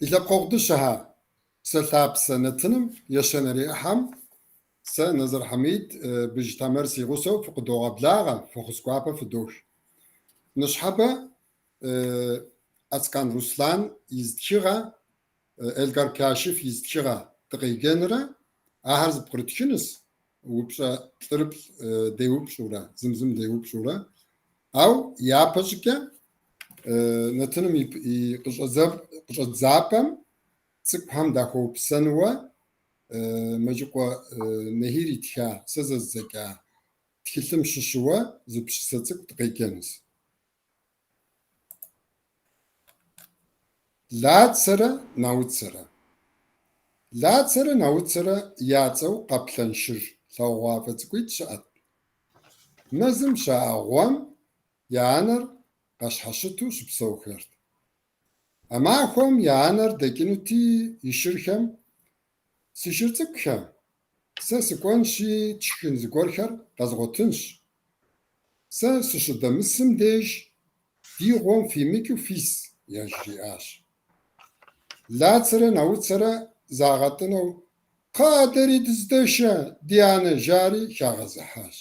Ди лъэпкъэгъу дыщэхэ, Псэлъапсэ нэтыным ещанэрей ӏыхьэм сэ, Нэзэр Хьэмид, Быж Тамэр си гъусэу фыкъыдогъэблагъэ, фӏэхъус гуапэ фыдох. Ныщхьэбэ Ацкъан Руслан и зы тхыгъэ, Элгар Кашиф и зы тхыгъэ дыкъеджэнурэ, ахэр зэпкърытхынущ, упщӏэ плӏырыплӏ деупщӏурэ, зым зым деупщӏурэ. Ауэ япэ щӏыкӏэ нэтыным и къыщӏэдзапӏэм цӏыкӏухэм дахуэупсэнуэ Мэджыкъуэ Нахир итха, сэ зэздзэкӏа тхылъым щыщыуэ зы пшысэ цӏыкӏу дыкъеджэнущ. Лацэрэ Науцэрэ. Лацэрэ Науцэрэ я цӏэу къаплъэн шыр лъагъугъуафӏэ цӏыкӏуитӏ щыӏэт. Мэзым щаӏэ гъуэм я анэр къащхьэщыту щыпсэухэрт. А махуэм я анэр дэкӏынути и шырхэм: Си шыр цӏыкӏухэ, сэ сыкӏуэнщи тшхын зыгуэрхэр къэзгъуэтынщ. Сэ сыщыдэмысым деж ди гъуэм фимыкӏыу фис, яжриӏащ. Лацэрэ Науцэрэ загъэтӏынэу, Кхъыӏэ, дэри дыздэшэ, ди анэ, жари хагъэзыхьащ.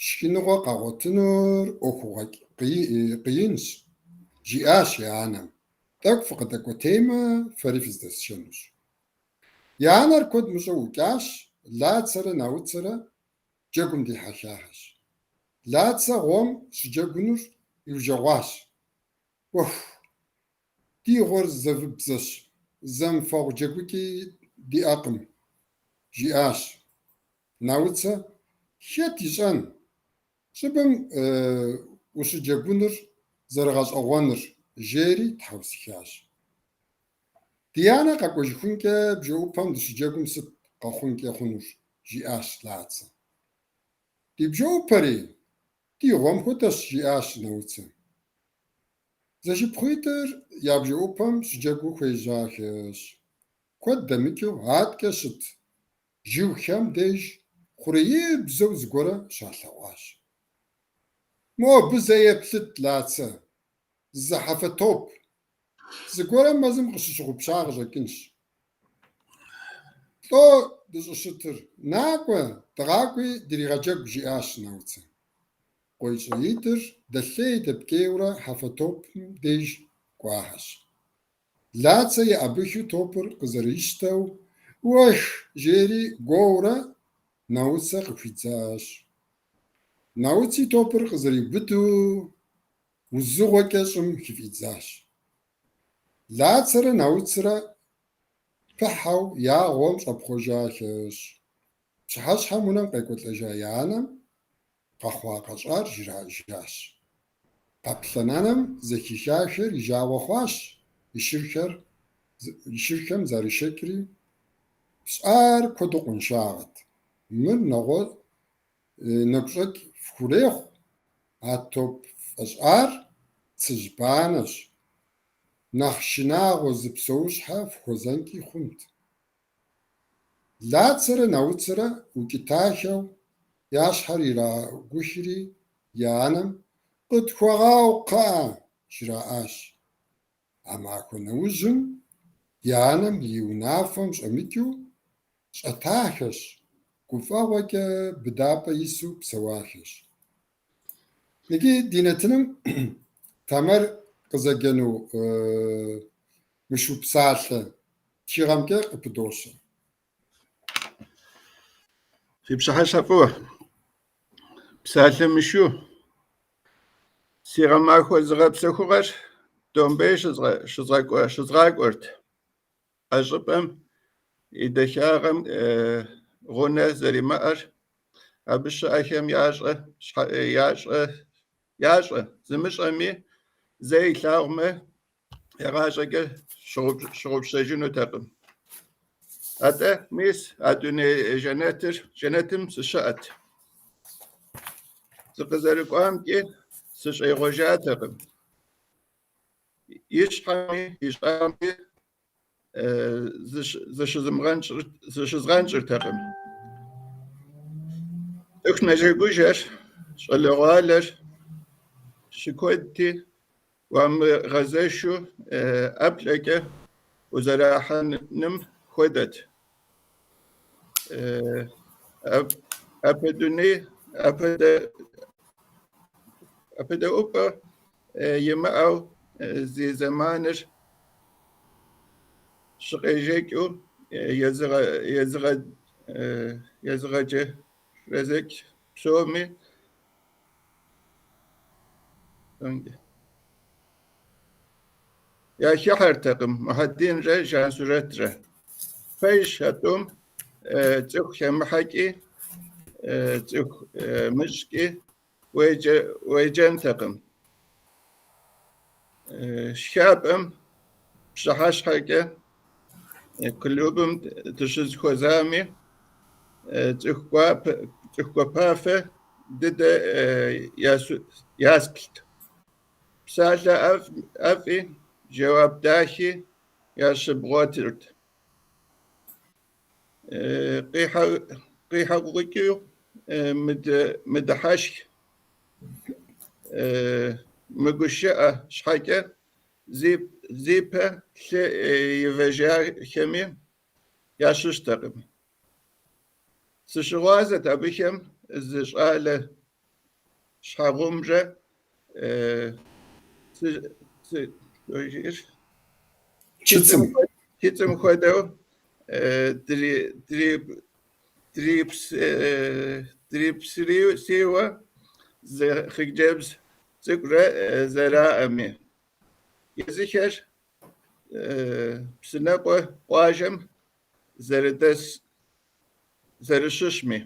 Шхыныгъуэ къэгъуэтыныр ӏуэхугъуэ къиинщ, жиӏащ я анэм. Тӏэкӏу фыкъыдэкӏуэтеймэ, фэри фыздэсшэнущ. Я анэр куэд мыщӏэу ӏукӏащ, Лацэрэ Науцэрэ джэгум дихьэхахэщ. Лацэ гъуэм щыджэгунур иужэгъуащ. Уэху, ди гъуэр зэвыбзэщ, зэмыфэгъу джэгукӏи диӏэкъым, жиӏащ. Науцэ, хэт ищӏэн, щӏыбым ущыджэгуныр зэрыгъэщӏэгъуэныр, жери тхьэусыхащ. Ди анэ къэкӏуэжыхункӏэ бжэӏупэм дыщыджэгум сыт къэхъункӏэ хъунур, жиӏащ Лацэ. Ди бжэӏупэри ди гъуэм хуэдэщ, жиӏащ Науцэ. Зэшыпхъуитӏыр я бжэӏупэм щыджэгуу хуежьахэщ. Куэд дэмыкӏыу аткӏэ щыт жыгхэм деж хъуреибзэу зыгуэрэ щалъэгъуащ. Мобы зэ еплъыт, Лацэ, зы хьэфэ топ. Зыгуэрым мэзым къыщыщыгъупща къыщӏэкӏынщ. Лӏо дыщӏыщытыр, накӏуэ, дыгъакӏуи дригъэджэгу, жиӏащ Науцэ. Къуейщӏеитӏыр дэлъей-дэпкӏейурэ хьэфэ топым деж кӏуахэщ. Лацэ еӏэбыхыу топыр къызэрищтэу, Уэх! жери гуоурэ Науцэ къыхуидзащ. Науци топыр къызэриубыду узыгъуэкӏэ щӏым хыфӏидзащ. Лацэрэ Науцэрэ пыхьэу я гъуэм щӏэпхъуэжахэщ. Пщыхьэщхьэм унэм къекӏуэлӏэжа я анэм къэхъуа-къэщӏар жраӏэжащ. Къаплъэн анэм зэхихахэр и жагъуэ хъуащ, и шырхэм заришэкӏри, Фщӏар куэду къуаншагъэт. Мыр нэгущӏэкӏ фхурехъу, а топ фӏэщӏар цыжьбанэщ. Нэхъ шынагъуэ зы псэущхьэ фхуэзэнкӏи хъунт. Лацэрэ Науцэрэ укӏытахэу я щхьэр ирагухри я анэм «Къытхуэгъэгъу, кхъыӏэ!» жраӏащ. А махуэ нэужьым я анэм и унафэм щӏэмыкӏыу щӏэтахэщ, гуфӏэгъуэкӏэ быдапӏэ ису псэуахэщ. Иджы ди нэтыным Тамэр къызэджэну Мышу псалъэ тхыгъэмкӏэ къыпыдощэ. Фи пщыхьэщхьэ фӏыуэ. Псалъэ мышу. Си гъэмахуэ зыгъэпсэхугъэр Домбей щызгъакӏуэрт. А щӏыпӏэм и дахагъэм гъунэ зэримыӏэр абы щыӏэхэм ящӏэ, зымыщӏэми зэ илъагъумэ, игъащӏэкӏэ щыгъупщэжынутэкъым. Атӏэ, мис а дуней жэнэтым сыщыӏэт. Сыкъызэрыкӏуамкӏи сыщӏегъуэжатэкъым. И щхьэми и щӏагъми зыщызгъэнщӏыртэкъым. Цӏыху нэжэгужэр, щӏалэгъуалэр щыкуэдти. Уамыгъэзэшу ӏэплӏэкӏэ узэрахьэным хуэдэт. Ӏэпэдэӏупӏэ имыӏэу зи зэманыр щыкъежэкӏыу езыгъэджэрэзэкӏ псоми яхыхьэртэкъым Мухьэдинрэ Жансурэтрэ. Пэжщ, а тӏум цӏыху хэмыхьэкӏи, цӏыху мыщӏкӏи уеджэнтэкъым. Шхапӏэм пщыхьэщхьэкӏэ клубым дыщызэхуэзами, цӏыху гуапафэ дыдэ ясплът. Псалъэ ӏэфӏи, жэуап дахи ящыбгъуэтырт. Къихьэкъукӏыу мыдыхьэшх, мыгушыӏэ щхьэкӏэ, зи пэ лъы ивэжахэми ящыщтэкъым. Сыщыгъуазэт абыхэм зы щӏалэ щхьэгъумрэ чыцӏым хуэдэу дрийпсырийуэ зы хъыджэбз цӏыкӏурэ зэраӏэми. Езыхэр Псынэкъуэ къуажэм зэрыщыщми.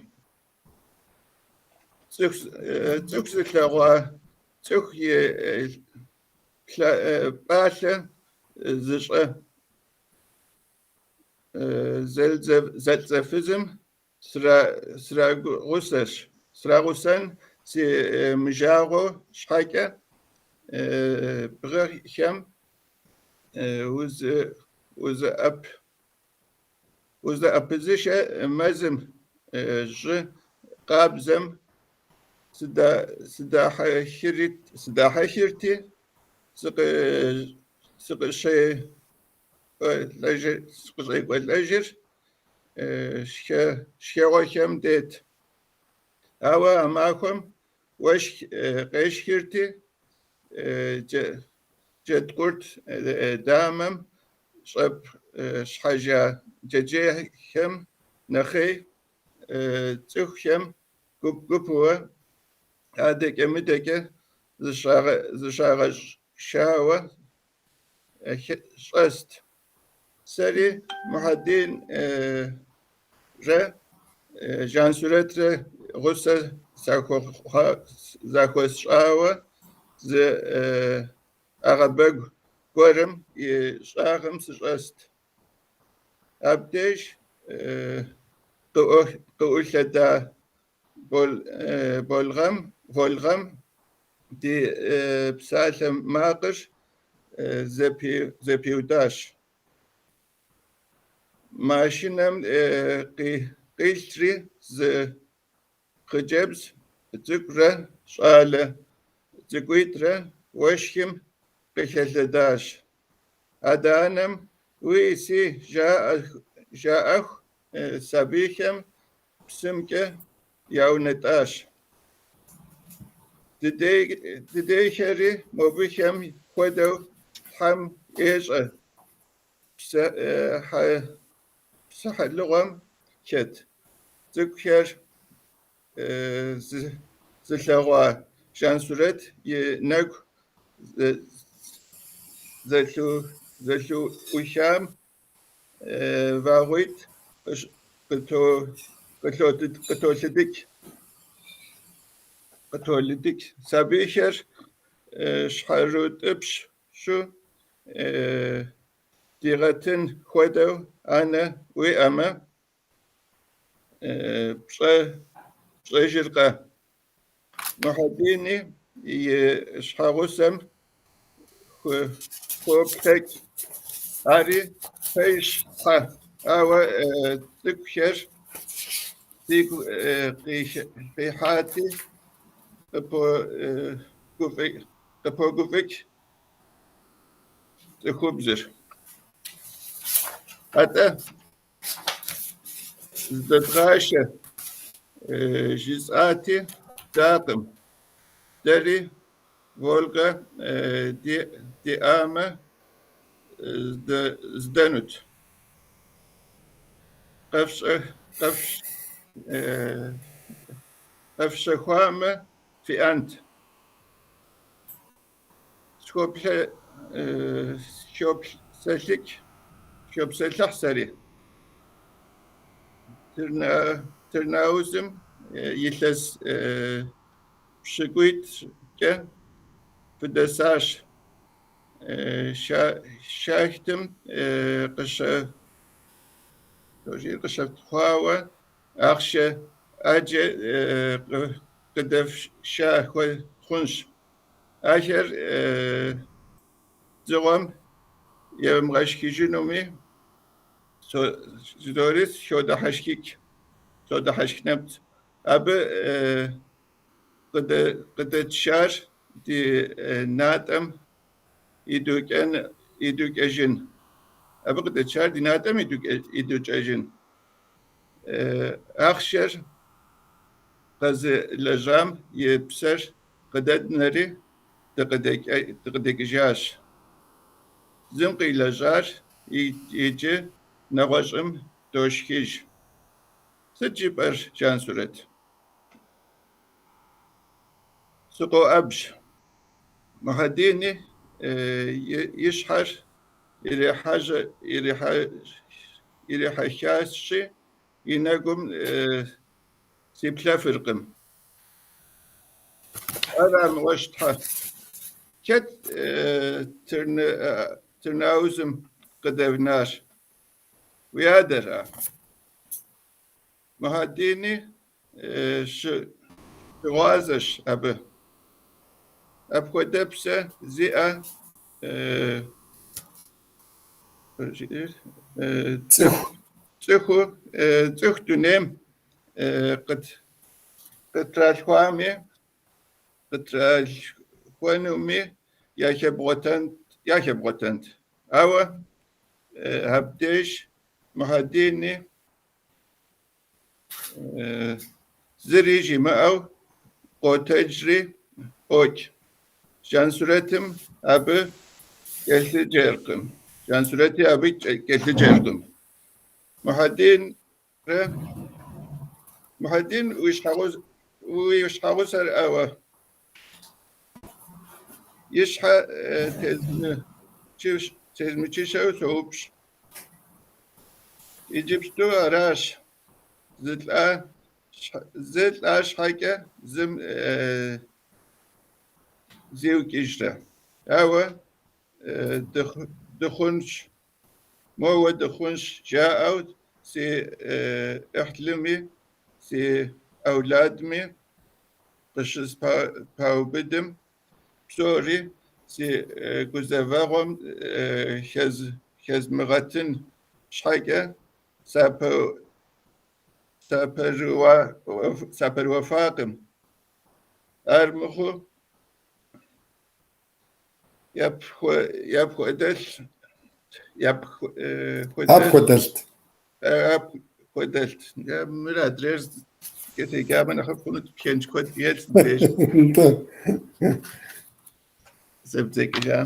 Цӏыху зылъэгъуа, цӏыху и пӏалъэ зыщӏэ зэлӏзэфызым срагъусэн си мыжагъуэ щхьэкӏэ, бгыхэм узыӏэпызышэ мэзым, жьы къабзэм сыдахьэхырти, сыкъыщекӏуэлӏэжыр шхэгъуэхэм дейт. Ауэ а махуэм уэшх къешхырти, джэдкъурт дамэм щӏэпщхьэжа джэджьейхэм нэхъей, цӏыхухэм гуп-гупурэ адэкӏэ-мыдэкӏэ зыщагъэшауэ щӏэст. Сэри Мухьэдинрэ Жансурэтрэ гъусэ захуэсщӏауэ зы ӏэгъэбэгу гуэрым и щӏагъым сыщӏэст. Абдеж къыӏулъэда Волгэм ди псалъэмакъыр зэпиудащ. Машинэм къилъри зы хъыджэбз цӏыкӏурэ щӏалэ цӏыкӏуитӏрэ уэшхым къыхэлъэдащ. Адэ-анэм уи-си жаӏэху сабийхэм псымкӏэ яунэтӏащ. Дыдейхэри мобыхэм хуэдэу Тхьэм ещӏэ, псыхьэлыгъуэм хэт цӏыкӏухэр зылъэгъуа Жансурэт и нэгу зэлъыӏухам вагъуитӏ къытолыдыкӏ. Сабийхэр щхьэрыутӏыпщу дигъэтын хуэдэу анэ уиӏэмэ, пщӏэжыркъэ? Мухьэдини и щхьэгъусэм хуоплъэкӏ. Ари пэжщ, тхьэ, ауэ цӏыкӏухэр сигу къихьати, къыпогуфӏыкӏ. цӏыхубзыр. Атӏэ, здэдгъашэ жысӏати, дакъым. Дэри Волгэ диӏамэ, здэнут. Къэфщэхуамэ, фиӏэнт. Сыхопсэлъыхь сэри. Тырныаузым илъэс пщыкӏуийкӏэ фыдэсащ. Шахтэм къыщыфтыгъуауэ ахъшэ ӏэджэ къыдэфша хъунщ. Ахэр дзыгъуэм евмыгъэшхыжынуми, жызори сыщодыхьэшхыкӏ, содыхьэшх нэпцӏ. Абы къыдэтшар ди натӏэм идукӏэжын. Абы къыдэтшар ди натӏэм идукӏэжын. Ахъшэр къэзылэжьам и псэр къыдэднэри дыкъыдэкӏыжащ. Зым къилэжьар иджы нэгъуэщӏым дошхыж. Сыт жыпӏэр, Жансурэт? Сыкъоуӏэбжь. Мухьэдини и щхьэр ирихьэхащи, и нэгум сиплъэфыркъым. Ара мыгъуэщ, тхьэ. Хэт Тырныаузым къыдэвнар? Уи адэра? Мухьэдини щыгъуазэщ абы. Апхуэдэпсэ зиӏэ цӏыху дунейм къытралъхуами къытралъхуэнуми яхэбгъуэтэнт. Ауэ абдеж Мухьэдини зыри жимыӏэу къотэджри ӏуокӏ. Жансурэтым абы кӏэлъыджэркъым. Жансурэти абы кӏэлъыджэркъым. Мухьэдин уи щхьэгъусэр ӏэуэ и щхьэ тезмычыщэу соупщӏ. Иджыпсту аращ, зы лӀа щхьэкӀэ зым зиукӀыжрэ? Ауэ дыхъунщ, моуэ дыхъунщ жаӀэу си Ӏыхьлыми си Ӏэуладми къыщыспаубыдым, псори си гузэвэгъуэм хэзмыгъэтын щхьэкӀэ сапэрыуэфакъым, армыхъу Апхуэдэлӏт. Апхуэдэлӏт. Мыр адрейр кӏэлъеджамэ нэхъыфӏ хъунут, пхэнж куэд хэлъ мыбдеж. Нтӏэ. Зэбдзэкӏыжа.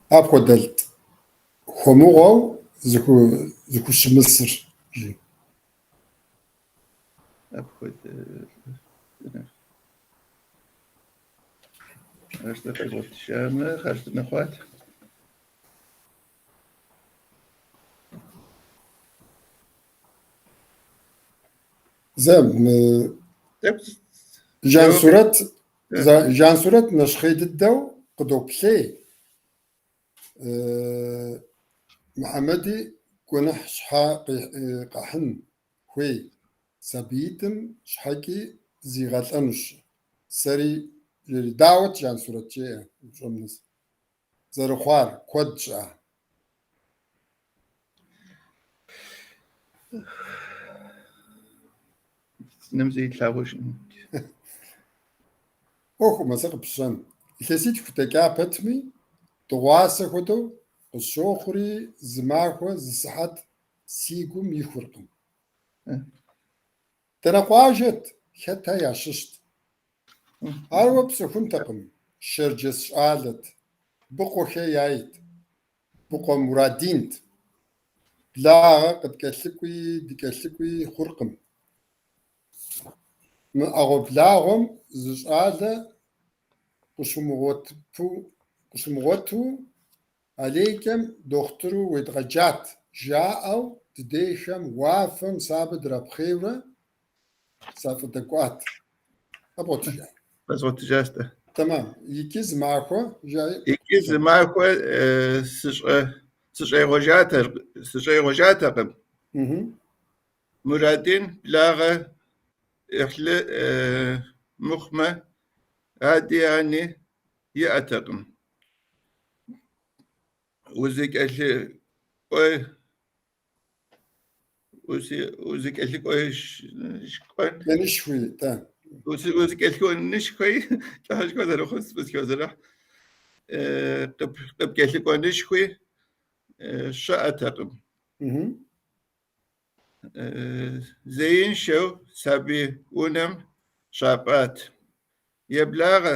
Апхуэдэлӏт хуэмыгъуэу зыхущымысыр, жи. Апхуэдэ ар сэ къэзгъуэтыжамэ, хъарзынэ хъуат. Зэ мы Жансурэт нэщхъей дыдэу къыдоплъей. Мухьэмэди гуэныхь щхьэ къэхьын хуей, сабиитӏым щхьэкӏи зигъэлӏэнущ, сэри Жери, дауэт Жансурэт, жеӏэ упщӏэм нэс. Зэрыхъуар куэд щӏа? Нэм зэи тлъагъужын. ӏуэхумэ, сэ къыпщэн. Илъэситху дэкӏа пэтми, дыгъуасэ хуэдэу къысщохъури, зы махуэ, зы сыхьэт си гум ихуркъым. Дэнэ къуажэт, хэтхэ ящыщт? Ар уэ пцӏыхунтэкъым, шэрджэс щӏалэт, Быкъуэхэ яйт, Быкъуэ Мурадинт. Благъэ къыткӏэлъыкӏуи дыкӏэлъыкӏуи хъуркъым. Мы ӏэгъуэблагъуэм зы щӏалэ къыщумыгъуэту алейкӏэм дохутыру уедгъэджат, жаӏэу дыдейхэм уафэм сабэ драпхъейурэ сафӏыдэкӏуат. Къэбгъуэтыжа? Къэзгъуэтыжащ-тӏэ. Тэмэм. Икӏи зы махуэ, жаӏи. Икӏи зы махуэ сыщӏегъуэжатэкъым. Мурадин благъэ, ӏыхьлы мыхъумэ, ади ани иӏэтэкъым. Кӏэнышхуи-тӏэ. Узыкӏэлъыкӏуэнышхуи, лӏэщӏыгъуэ зэрыхъун сфӏызэхозэрыхь, къыпкӏэлъыкӏуэнышхуи щыӏэтэкъым. Зеиншэу сабий унэм щапӏат. Ебланэ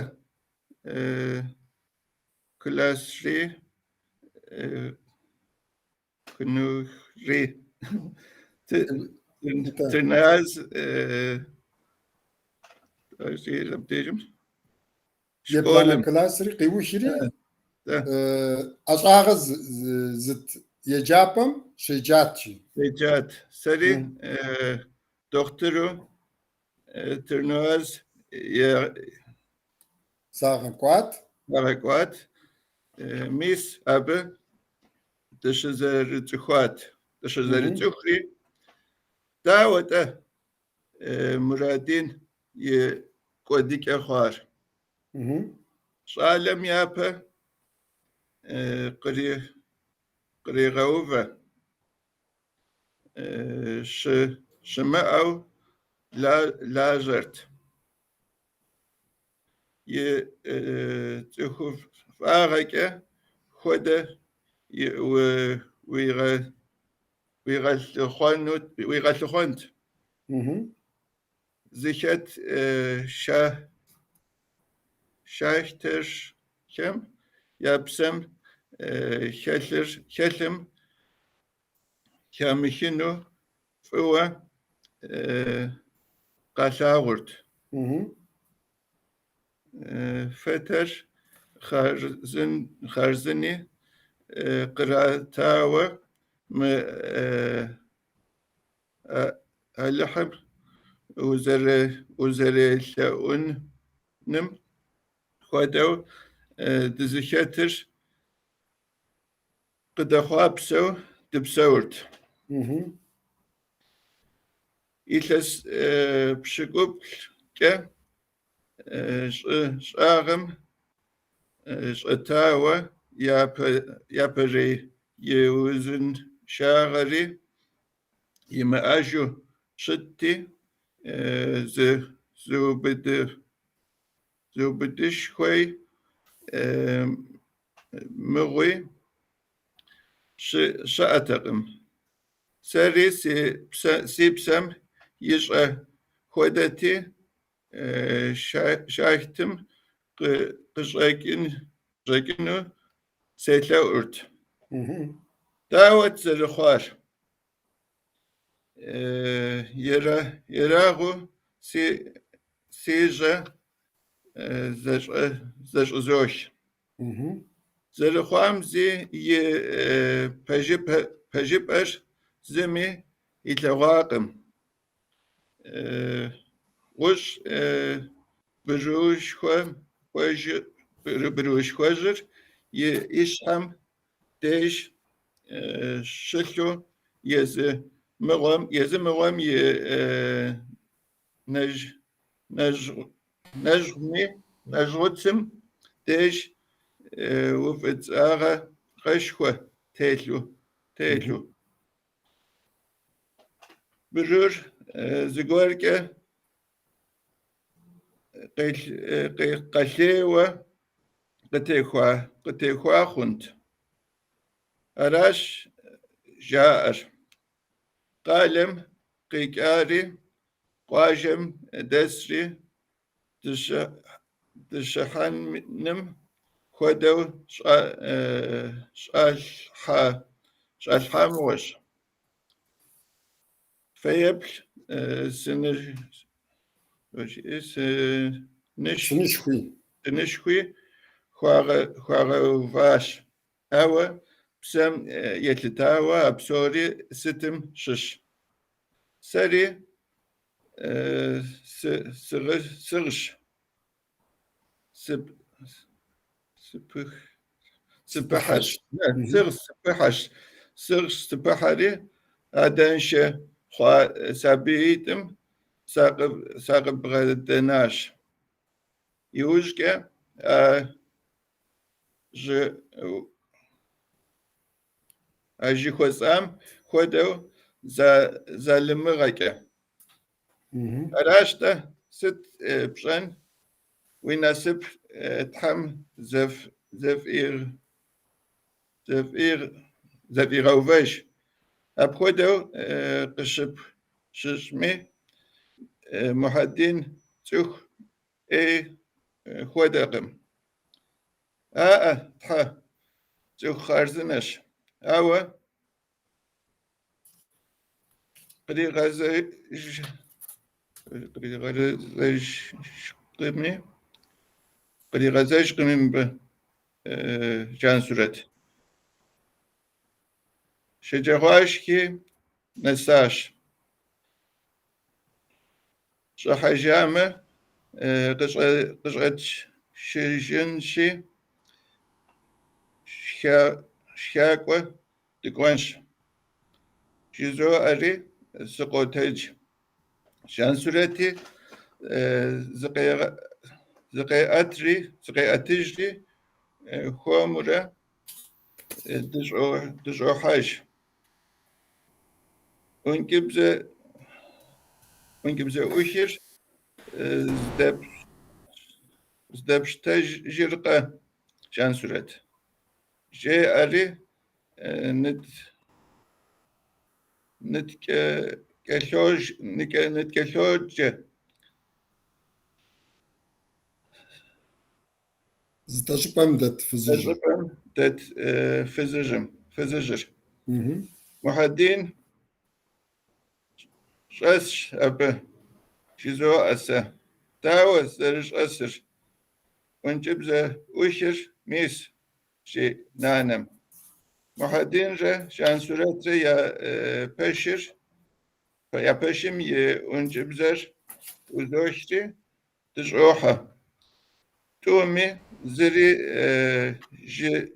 классри къиухри Тырныауз абдежым Ебланэ классри къиухри, ӏэщӏагъэ зыт еджапӏэм щеджат, жи. Щеджат. Сэри дохутыру Тырныауз Сагъэкӏуат. Сагъэкӏуат. Мис абы дыщызэрыцӏыхуат. Дыщызэрыцӏыхури, дауэ-тӏэ Мурадин и кӏуэдыкӏэ хъуар? Щӏалэм япэ къригъэувэ щымыӏэу лажьэрт. И цӏыхуфӏагъэкӏэ хуэдэ уигъэлъыхъуэнт. Зыхэт шахтерхэм я псэм хэлъым хамыхыну фӏыуэ къалъагъурт. Фэтэр хъарзыни къратауэ мы Алыхьым узэрелъэӏуным хуэдэу дызыхэтыр къыдэхъуапсэу дыпсэурт. Илъэс пщыкӏуплӏкӏэ щӏы щӏагъым щӏэтауэ япэрей и узыншагъэри имыӏэжу щытти, зыубыдышхуи мыгъуи щыӏэтэкъым. Сэри си псэм ищӏэ хуэдэти, шахтым къыщӏэкӏыну селъэӏурт. Дауэт зэрыхъуар? Ерагъыу си жьэ зэщӏызох. Зэрыхъуам и пэжыпӏэр зыми илъэгъуакъым. Гъущӏ бруушхуэжьыр и щхьэм деж щылъу езы мыгъуэм и нэжьгъми Нэжьгъуцым деж уфӏыцӏагъэшхуэ телъу. Бырур зыгуэркӏэ къэлъейуэ къытехуа хъунт. Аращ жаӏэр. Къалэм къикӏари къуажэм дэсри дыщыхьэным хуэдэу щӏалъхьа мыгъуэщ. Фэеплъ сынышхуи хуагъэуващ. Ауэ псэм елъытауэ а псори сытым щыщ? Сэри сыгъщ, сыпыхьэщ, сыгъщ, сыпыхьэри адэншэ хъуа сабиитӏым сакъыбгъэдэнащ. Иужькӏэ а жыхуэсӏам хуэдэу залымыгъэкӏэ. Аращ-тӏэ, сыт пщӏэн, уи насып Тхьэм зэфӏигъэувэж. Апхуэдэу къыщыпщыщӏми, Мухьэдин цӏыху ӏей хуэдэкъым. Аӏэ, тхьэ, цӏыху хъарзынэщ, ауэ къригъэзэжкъыми мыбы Жансурэт. Шэджагъуашхи нэсащ. Щӏыхьэжамэ, къыщӏэтшыжынщи, шхакӏуэ дыкӏуэнщ, жызоӏэри сыкъотэдж. Жансурэти зыкъеӏэтыжри хуэмурэ дыщӏохьэж. ӀункӀыбзэӀухыр здэпщтэжыркъэ, Жансурэт? жеӏэри ныткӏэлъоджэ. Зыдэщӏыпӏэм дэт фызыжьыр. Здэщӏыпӏэм дэт фызыжьыр. Мухьэдин щӏэсщ абы, жызоӏэ сэ. Дауэ зэрыщӏэсыр? Ӏункӏыбзэӏухыр мис, жи нанэм. Мухьэдинрэ Жансурэтрэ я пэшым и Ӏункӏыбзэр ӏузохри дыщӏохьэ. Тӏуми зыри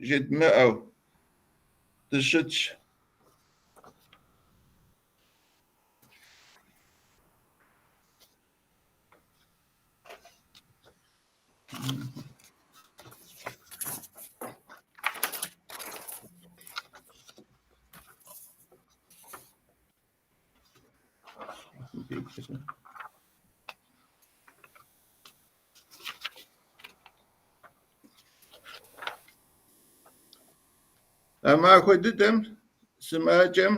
жыдмыӏэу дыщытщ. А махуэ дыдэм сымаджэм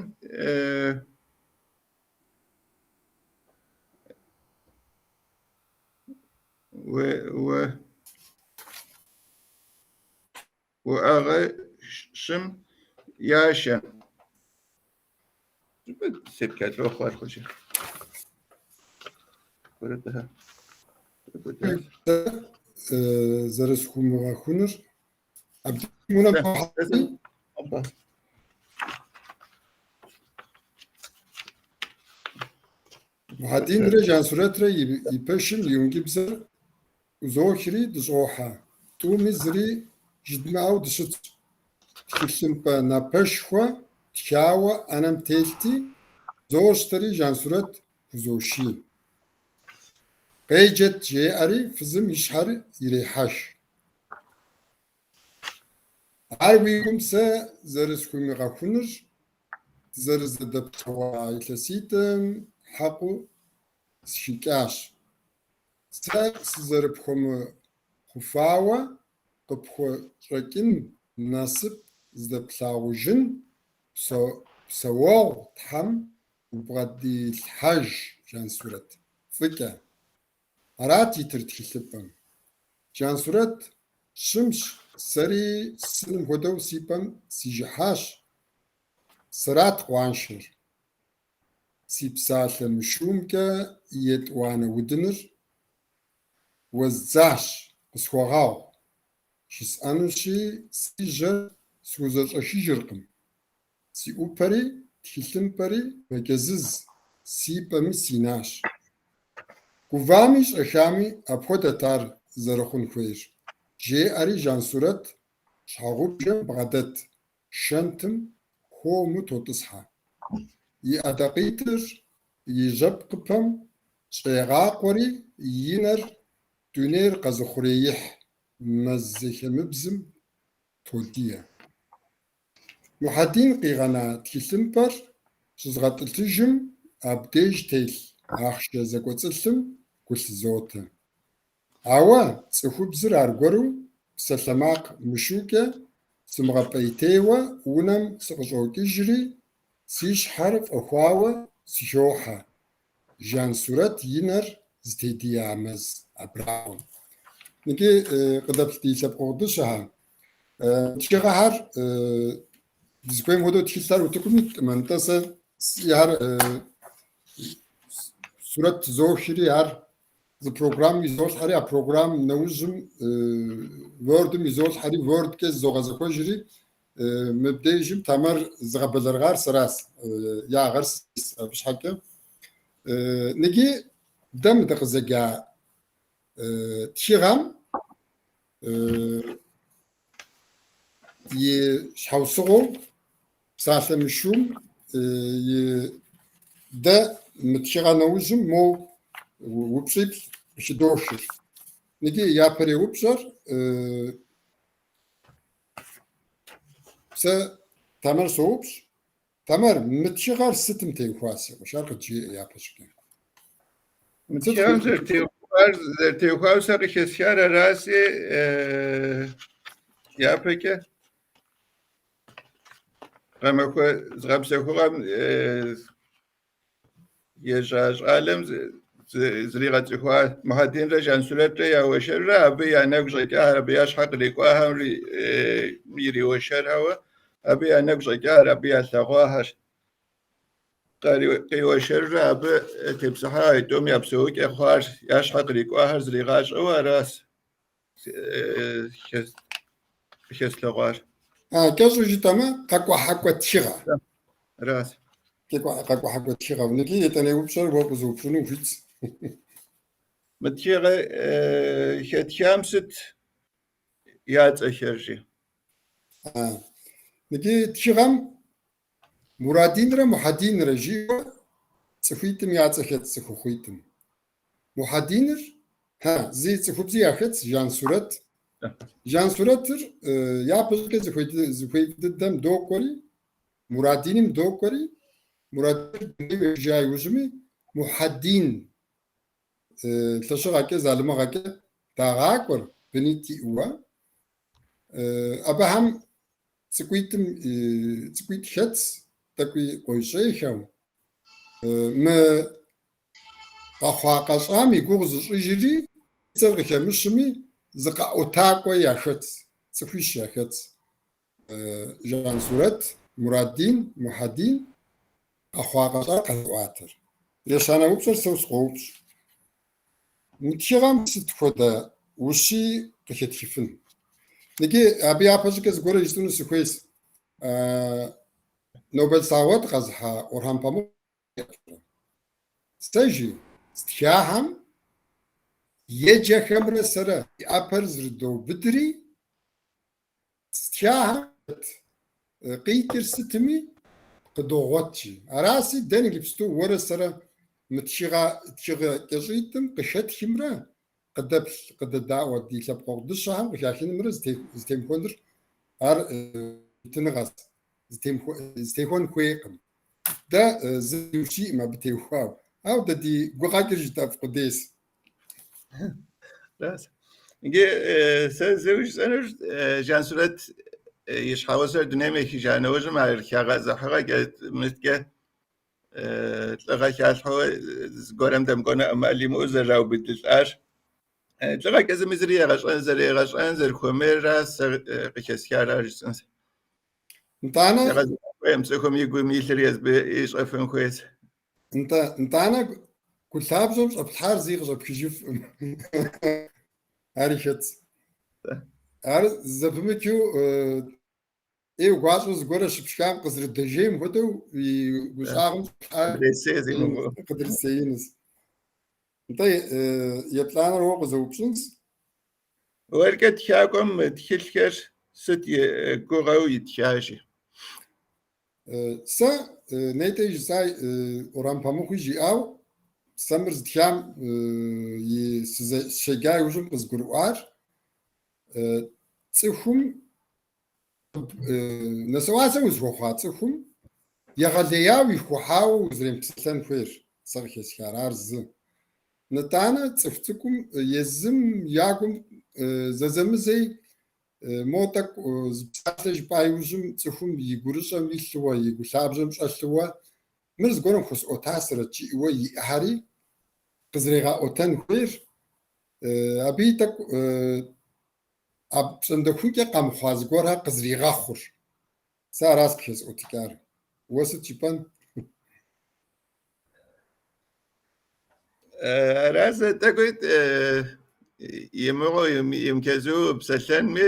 уӏэгъэщым яшэ. Зэрысхуэмыгъэхунур абдежым унэм щӏохьэри. Мухьэдинрэ Жансурэтрэ и пэшым и ӀункӀыбзэр Ӏузохри дыщӀохьэ. ТӀуми зыри жыдмыӀэу дыщытщ. ТхылъымпӀэ напэшхуэ тхауэ Ӏэнэм телъти, къызощтэри Жансурэт хузоший. Къеджэт, жеӏэри фызым и щхьэр ирехьэх. Ар уи гум сэ зэрысхуимыгъэхунур дызэрызэдэпсэуа илъэситӏым хьэкъыу схыкӏащ. Сэ сызэрыпхуэмыхъуфауэ къыпхущӏэкӏын, насып зыдэплъагъужын псэуэгъу Тхьэм убгъэдилъхьэж, Жансурэт, фӏыкӏэ. Арат итыр тхылъымпӏэм. Жансурэт щымщ, сэри сыным хуэдэу си пӏэм сижыхьащ. Сэрат къуаншэр. Си псалъэ мышыумкӏэ етӏуанэ удыныр уэздзащ, къысхуэгъэгъу, жысӏэнущи, си жьэр схузэщӏэхыжыркъым. Си ӏупэри тхылъымпӏэри мэкӏэзыз, си пӏэми синащ. Гувами щӏэхами апхуэдэт ар зэрыхъун хуейр, жеӏэри Жансурэт щхьэгъубжэм бгъэдэт шэнтым хуэму тотӏысхьэ. И ӏэдакъитӏыр и жьэпкъыпэм щӏегъакъуэри и нэр дунейр къэзыухъуреихь мэз зэхэмыбзым тодие. Мухьэдин къигъэна тхылъымпӏэр щызгъэтӏылъыжым, абдеж телъ ахъшэ зэкӏуэцӏылъым гу лъызотэ. Ауэ цӏыхубзыр аргуэру псалъэмакъ мышыукӏэ сымыгъэпӏейтейуэ унэм сыкъыщӏокӏыжри, си щхьэр фӏэхуауэ сыхохьэ Жансурэт и нэр зытедия мэз абрагъуэм. Иджы къыдэплъ ди лъэпкъэгъу дыщэхэр. Тхыгъэхэр дызыхуейм хуэдэу тхылъхэр утыкум иткъым, нтӏэ сэ сиӏэхэр сурэт тызохри ар зы программ изолъхьэри, а программ нэужьым Word-м изолъхьэри, Word-кӏэ зызогъэзэхуэжри, мыбдежым Тамэр зыгъэбэлэрыгъар сэращ, ягъэр абы щхьэкӏэ. Ныджы дэ мы дыкъызэджа тхыгъэм и щхьэусыгъуэу псалъэ мышыум и дэ мы тхыгъэ нэужьым моу упщӏиплӏ къыхыдохыр. Ныджы япэрей упщӏэр сэ Тамэр соупщӏ. Тамэр, мы тхыгъэр сытым теухуа, си къуэш? Ар къыджеӏэ япэщӏыкӏэ. Мы тхыгъэм зэрытеухуар сэ къыхэсхар аращи, япэкӏэ гъэмахуэ зыгъэпсэхугъэм ежьа щӏалэм зригъэцӏыхуа Мухьэдинрэ Жансурэтрэ я уэршэррэ абы я нэгу щӏэкӏахэр, абы я щхьэ кърикӏуахэм ириуэршэрхэуэ, абы я нэгу щӏэкӏахэр, абы ялъэгъуахэр къиуэршэрурэ абы тепсэлъыхьа а тӏум я псэукӏэ хъуар, я щхьэ кърикӏуахэр зригъащӏэуэ аращ къыхэслъэгъуар. Кӏэщӏу жытӏэмэ, къэкӏухьакӏуэ тхыгъэ. Аращ. Къэкӏухьакӏуэ тхыгъэ. Ныджы етӏаней упщӏэр уэ къызэупщӏыну ухуитщ. Мы тхыгъэ хэтхам сыт я цӏэхэр жи? Ныджы тхыгъэм Мурадинрэ Мухьэдинрэ жиӏэу цӏыхуитӏым я цӏэ хэт цӏыхухъуитӏым. Мухьэдиныр, хьэ, зы цӏыхубзи яхэтщ, Жансурэт. Жансурэтыр япэщӏыкӏэ зыхуей дыдэм докӏуэри, Мурадиным докӏуэри, Мурадиныр дунейм ехыжа иужьми, Мухьэдин лъэщыгъэкӏэ, залымыгъэкӏэ дагъакӏуэр, бынитӏ иӏэуэ. Абыхэм цӏыкӏуитӏым цӏыкӏуитӏ хэтщ, тӏэкӏуи къуейщӏейхэу. Мы къэхъуа-къэщӏам и гугъу зыщӏыжри, и цӏэр къыхэмыщми, зы къэӏуэтакӏуэ яхэтщ, цӏыхуищ яхэтщ. Жансурэт, Мурадин, Мухьэдин къэхъуа-къэщӏар къэзыӏуатэр. Ещанэ упщӏэр сэ сыкъоупщӏ. Мы тхыгъэм сыт хуэдэ ущий къыхэтхыфын? Ныджы абы япэщӏыкӏэ зыгуэрэ жысӏэну сыхуейщ. Нобель саугъэт къэзыхьа Орхан Памук Сэ жи, стхахэм еджэхэмрэ сэрэ ди ӏэпэр зэрыдоубыдри, стхахэм къикӏыр сытми къыдогъуэт жи. Араси, дэ иджыпсту уэрэ сэрэ Мы тхыгъэ кӏэщӏитӏым къыхэтхымрэ къыдэплъ, къыдэдаӏуэ ди лъэпкъэгъу дыщэхэм къыхахынымрэ зытемыхуэныр ар хуитыныгъэщ, зытехуэн хуейкъым. Дэ зы дыущийкъым абы теухуауэ, ауэ дэ ди гукъэкӏыр жытӏэф къудейщ. Иджы сэ зыуэ жысӏэнур Жансурэт и щхьэгъусэр дунейм ехыжа нэужьым ар хэгъэзыхьыгъэкӏэ мыткӏэ лӏыгъэ халъхьэу зыгуэрым дэмыкӏуэну ӏэмал имыӏэу зэраубыдылӏар. Лӏыгъэкӏэ зыми зыри егъэщӏэн, зэрегъэщӏэн зэрыхуэмейра сэ къыхэсхар ар жысӏэнщ. Нтӏанэ? Егъэзыхьын хуейкъым, цӏыхум и гум илъыр езбы ищӏэфын хуейщ. Нтӏэ, нтӏанэ гу лъабжьэм щӏэплъхьар зи къыщӏэпхыжыфкъым. Ари хэтщ. Ар зэпымычу ӏейуэ гуащӏэу зыгуэрэ щыпшхам къызэрыдэжейм хуэдэу и гущӏагъым щӏэплъхьар Къыдресей зимыгъуэу. къыдресеинущ. Нтӏэ, еплӏанэр уэ къызэупщӏынщ. Уэркӏэ тхакӏуэм мы тхылъхэр сыт и гугъэу итхажи? Сэ нетӏэ жысӏа Орхьан Памукъи жиӏау, сэ мыр зытхам и сыщеджа иужьым къызгурыӏуар, цӏыхум нэсэӏуасэ узыхуэхъуа цӏыхум егъэлеяуэ ишхыхьауэ узэремыпсэлъэн хуейр сэ къыхэсхар, ар зы. Нытӏанэ цӏыху цӏыкӏум езым я гум зэзэмызэи Мо тӏэкӏу зы псалъэ жыпӏа иужьым цӏыхум и гурыщӏэм илъыуэ, и гу лъабжьэм щӏэлъыуэ, мыр зыгуэрым хуэсӏуэтасэрэт жиӏэуэ и ӏыхьэри къызэрегъэӏуэтэн хуейр, абыи тӏэкӏу апщӏондэхункӏэ къэмыхъуа зыгуэрхэр къызэригъэхъур. Сэ аращ къыхэсӏуэтыкӏар. Уэ сыт жыпӏэн? Аращ тӏэкӏуи имыгъуэу, имычэзу псэлъэнми,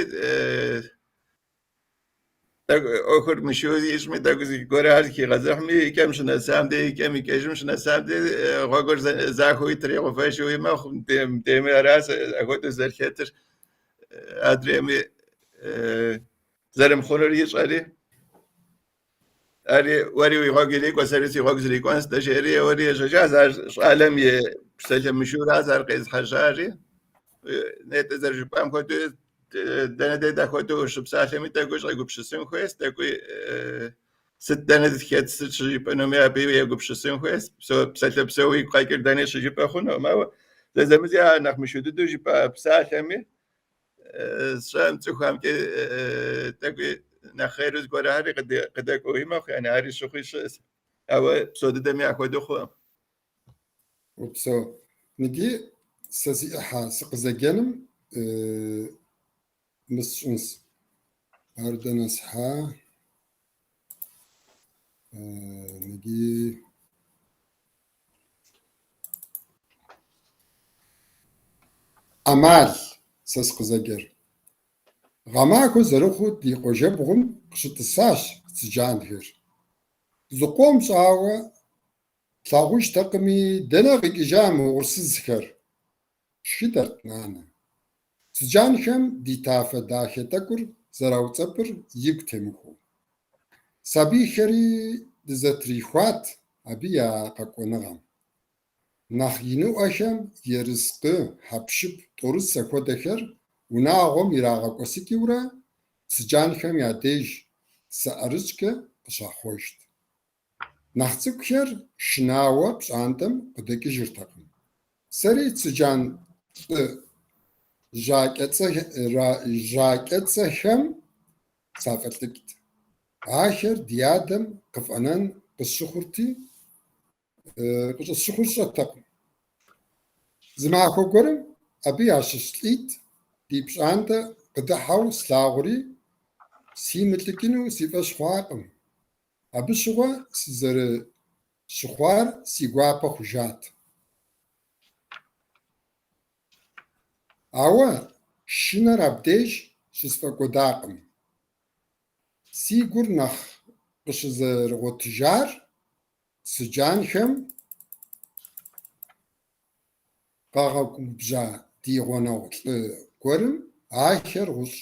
тӏэкӏу ӏуэхур мышыу ищӏми, тӏэкӏу зыгуэрхэр хигъэзыхьми, и кӏэм щынэсам дей, и кӏэм и кӏэжым щынэсам дей гъуэгур захуэуи тригъэувэжуи мэхъу, мыдейми аращ апхуэдэу зэрыхэтыр. Адрейми зэрымыхъунур ищӏэри. Ари уэри уи гъуэгу ирикӏуэ, сэри си гъуэгу срикӏуэнщ-тӏэ, жери еуэри ежьэжащ. Ар щӏалэм и псалъэ мышыуращ ар къезыхьэжьари. Нетӏэ зэрыжыпӏам хуэдэу, дэнэ дей дахуэдэу ущыпсалъэми тӏэкӏуи щӏэгупсысын хуейщ, тӏэкӏуи сыт дэнэ хэт сыт щыжыпӏэнуми абы егупсысын хуейщ. Псалъэ псо уигу къэкӏыр дэни щыжыпӏэ хъунукъым, ауэ зэзэмызи ар нэхъ мышыу дыдэу жыпӏа псалъэми сщӏэм цӏыхухэмкӏэ тӏэкӏуи нэхъ хъеру зыгуэрхэри къыдэкӏуэуи мэхъу, яни ари щыхъуи щыӏэщ. Ауэ псо дыдэми апхуэдэу хъуӏым. Упсэу. Ныджы сэ си ӏыхьэ сыкъызэджэным мы сщӏынс. Ар дэнэ схьа? Ныджы ӏэмал сэ сыкъызэджэр. Гъэмахуэ зэрыхъуу ди къуажэбгъум къыщытӏысащ цыджанхэр. Зыкъом щӏауэ тлъагъужтэкъыми, дэнэ къикӏыжа мы угъурсызхэр? Шхыдэрт нанэ. Цыджанхэм ди тафэ дахэ тӏэкӏур зэрауцӏэпӏыр игу темыхуэу. Сабийхэри дызэтрихуат абы я къэкӏуэныгъэм. Нэхъ иныӏуэхэм ерыскъы, хьэпшып, тӏорысэ хуэдэхэр унагъуэм ирагъэкӏуэсыкӏыурэ цыджанхэм я деж цы ӏэрыщӏкӏэ къыщахъуэжт. Нэхъ цӏыкӏухэр шынауэ пщӏантӏэм къыдэкӏыжыртэкъым. Сэри цыджан лӏы жьакӏэцӏэхэм сафӏэлӏыкӏт. Ахэр ди адэм къыфӏэнэн къысщыхъурти, къыщӏысщыхъур сщӏэтэкъым. Зы махуэ гуэрым абы ящыщ лӏитӏ ди пщӏантӏэ къыдыхьэу слъагъури, симылӏыкӏыну си фӏэщ хъуакъым. Абы щыгъуэ сызэрыщыхъуар си гуапэ хъужат. Ауэ шынэр абдеж щысфӏэкӏуэдакъым. Си гур нэхъ къыщызэрыгъуэтыжар цыджанхэм къагъэгубжьа ди гъунэгъу лӏы гуэрым ахэр гъущӏ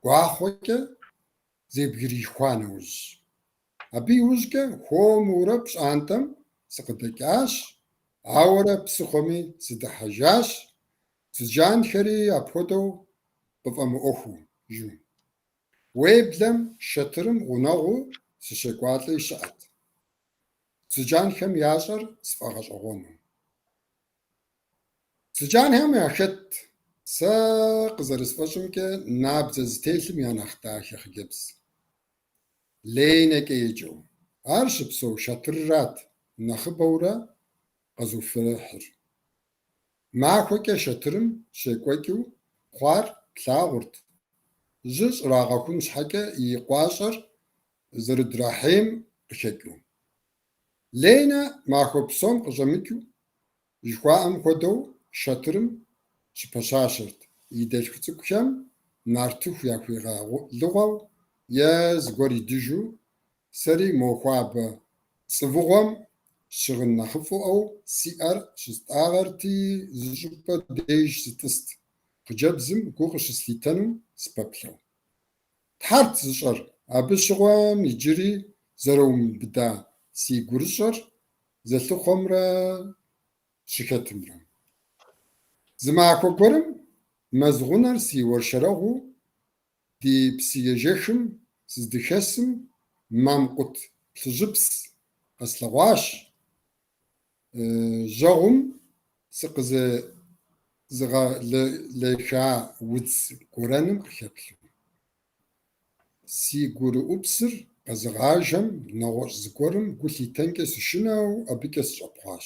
гуахъуэкӏэ зэбгрихуа нэужь. Абы иужькӏэ хуэмурэ пщӏантӏэм сыкъыдэкӏащ. Ауэрэ псыхъуэми сыдыхьэжащ, цыджанхэри апхуэдэу къыфӏэмыӏуэхужу. Уеблэм шэтырым гъунэгъуу сыщекӏуалӏи щыӏэт, цыджанхэм ящӏэр сфӏэгъэщӏэгъуэну. Цыджанхэм яхэтт, сэ къызэрысфӏэщӏымкӏэ, набдзэ зытелъым я нэхъ дахэ хъыджэбз, Ленэкӏэ еджэу. Ар щыпсэу шэтырырат нэхъыбэурэ къэзыуфэрэхьыр. Махуэкӏэ шэтырым щекӏуэкӏыу хъуар плъагъурт, жьы щӏрагъэхун щхьэкӏэ и къуащӏэр зэрыдрахьейм къыхэкӏыу. Ленэ махуэ псом къыщӏэмыкӏыу жыхуаӏэм хуэдэу шэтырым щыпэщащэрт, и дэлъху цӏыкӏухэм нартыху яхуигъэлыгъуэу е зыгуэр идыжу, сэри мо хуабэ цӏывыгъуэм щыгъын нэхъыфӏыӏуэу сиӏэр щыстӏагъэрти, зыщӏыпӏэ деж сытӏыст, хъыджэбзым гу къыщыслъитэнум сыпэплъэу. Тхьэрт зыщӏэр, абы щыгъуэм иджыри зэрыумыбыда си гурыщӏэр зэлъыхъуэмрэ щыхэтымрэ. Зы махуэ гуэрым мэз гъунэр си уэршэрэгъуу ди псыежэхым сыздыхэсым мамкъут плъыжьыпс къэслъэгъуащ, жьэгъум сыкъызезыгъэлеха удз гуэрэным къыхэплъу. Си гурыӏупсыр къэзыгъажэм нэгъуэщӏ зыгуэрым гу лъитэнкӏэ сышынэу абыкӏэ сыщӏэпхъуащ.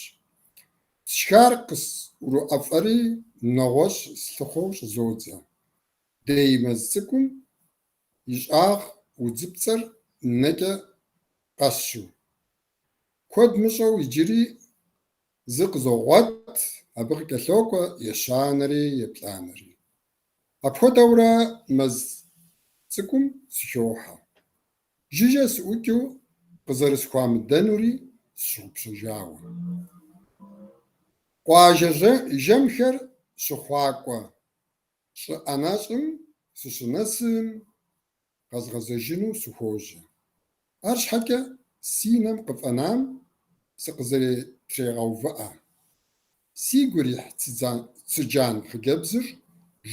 Сшхар къысӏуроӏэфӏэри, нэгъуэщӏ слъыхъуэу щӏызодзэ. Дей мэз цӏыкӏум и щӏагъ удзыпцӏэр нэкӏэ къэсщу. Куэд мыщӏэу иджыри зы къызогъуэт, абы къыкӏэлъокӏуэ ещанэри, еплӏанэри. Апхуэдэурэ мэз цӏыкӏум сыхохьэ. Жыжьэ сыӏукӏыу къызэрысхуамыдэнури сщыгъупщэжауэ. Къуажэ жэмхэр щыхъуакӏуэ щӏы ӏэнэщӏым сыщынэсым, къэзгъэзэжыну сыхуожьэ. Арщхьэкӏэ си нэм къыфӏэнам сыкъызэтрегъэувыӏэ. Сигу ирихь цыджан хъыджэбзыр